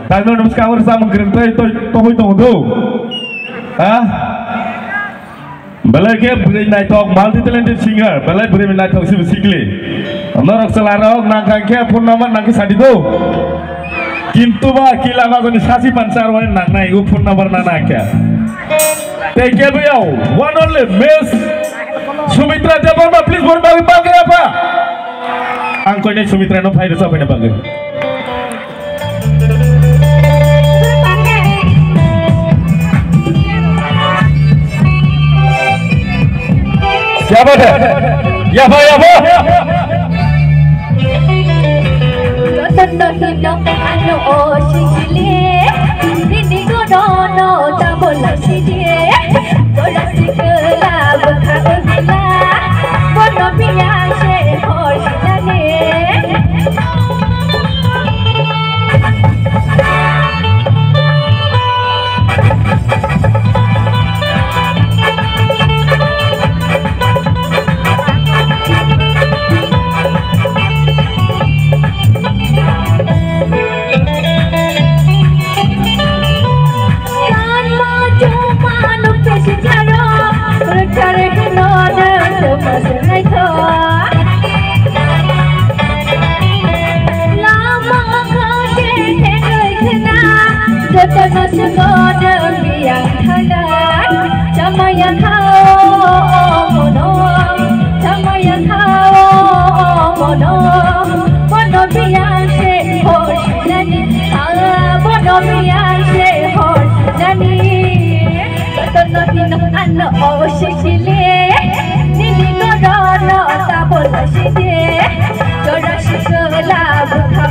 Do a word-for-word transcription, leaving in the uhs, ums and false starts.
Taino namaskar, samung krim toi toi toi tong do. Ha? Belai khe bwrwi naithok, multi talented singer, belai bwrwi naithok sibo sikli. Norok chwlarok nang kha khe phone number nang khe sadi do. Kintu ba kila ba jani sasi panchar wai nang nai u phone number na na khe. Tei khe bo yao, one only Miss Sumitra Debbarma, please bor bagwi bagwi apa. Ang koine Sumitra no phai rwchap phaina bagwi. Yabo de. Yabo, yabo. Jotono hino ano o sikile, nini gorono double sidi, jora sikla bwkha ugila, bono biya se hor silani. Jotono swngo nang biyang thangna, chamaya thao mono, chamaya thao mono, bono biyang se hor nani, ah, bono biyang se hor nani. Jotono hino ano o sikile, nini gorono double sidi, jora sikla bwkha